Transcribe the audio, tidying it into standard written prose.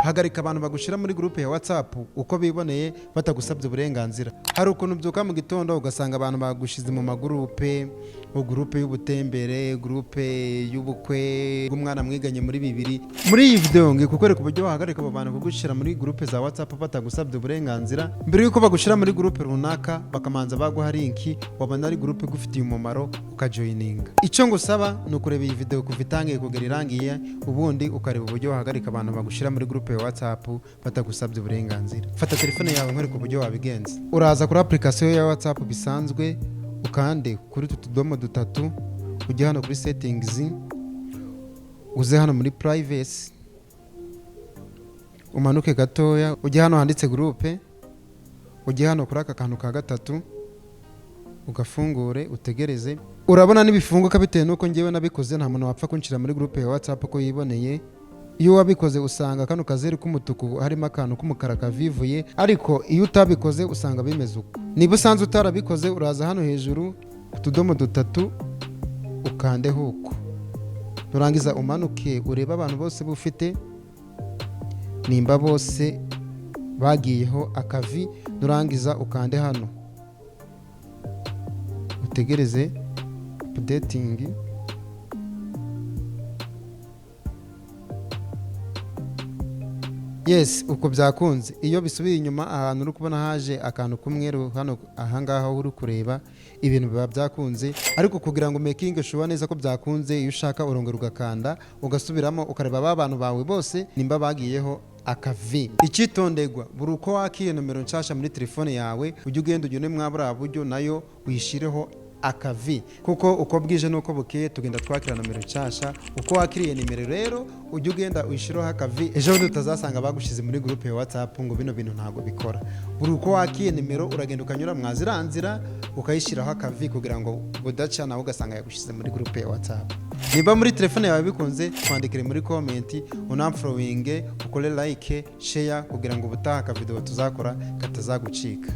Hagarika abantu bagushyira muri groupe ya WhatsApp uko biboneye batagusabye uburenganzira. Hari ukuntu ubyuka mu gitondo ugasanga abantu bagushyize mu magurupe, groupe y'ubutembere, groupe y'ubukwe bw'umwana mwiganye muri bibiri. Muri iyi video ngiye kukwereka uburyo wahagarika abo bantu kugushyira muri groupe za WhatsApp batagusabye uburenganzira. Mbere y'uko bagushyira muri groupe runaka, bakamanza baguha link, wabona ari groupe igufitiye umumaro ukajoininga. Icyo ngusaba ni ukureba iyi video kuva itangiye kugera irangiye, ubundi ukareba uburyo wahagarika abantu bagushyira muri groupe ya WhatsApp batagusabye uburenganzira. Fata telefone yawe nkwereka uburyo wabigenza. Uraza kuri application ya WhatsApp bisanzwe, ukande kuri utu tudomo dutatu, ujye hano kuri settings, uze hano muri privacy, umanuke gatoya ujye hano handitse groupe, ujye hano kuri aka kantu ka gatatu, ugafungure, utegereze. Urabona nibifunguka, bitewe n'uko ngewe nabikoze, nta muntu wapfa kunshyira muri groupe ya WhatsApp ko yiboneye. Iyo wabikoze usanga kano kazeru k'umutuku harimo akantu k'umukara kavivuye, ariko iyo utabikoze usanga bimeze uko. Niba usanze utarabikoze, uraza hano hejuru ku tudomo dutatu, ukandeho uko, nurangiza umanuke urebe abantu bose bufite nimba bose bagiyeho akavi, nurangiza ukande hano, utegereze updating. Yes, uko byakunze. Iyo bisubiye inyuma, ahantu uri kubona haje akantu k'umweru hano, ahangaha uri kureba, ibintu biba byakunze. Ariko kugira ngo making sure neza ko byakunze, iyo ushaka urongera ugakanda, ugasubiramo, ukareba ba bantu bawe bose nimba bagiyeho akavi. Icyitonderwa: buri uko wakiye nomero nshasha muri telefone yawe, ujye ugenda ugende mwa buriya buryo nayo uyishireho akavi, kuko uko bwije n'uko bukeye tugenda twakira nomero nshasha. Uko wakiriye nimero rero, ujye ugenda uyishireho akavi, ejo bundi utazasanga bagushyize muri groupe ya WhatsApp ngo bino bintu ntabwo bikora. Buri uko wakiye nimero, uragenda ukanyura mwa nzira ukayishyiraho akavi, kugira ngo budaca nawe ugasanga yagushyize muri groupe ya WhatsApp. Niba muri telefone yawe bikunze, twandikire muri comment, unamfollowinge, ukore like, share, kugira ngo ubutaha akavideo tuzakora katazagucika.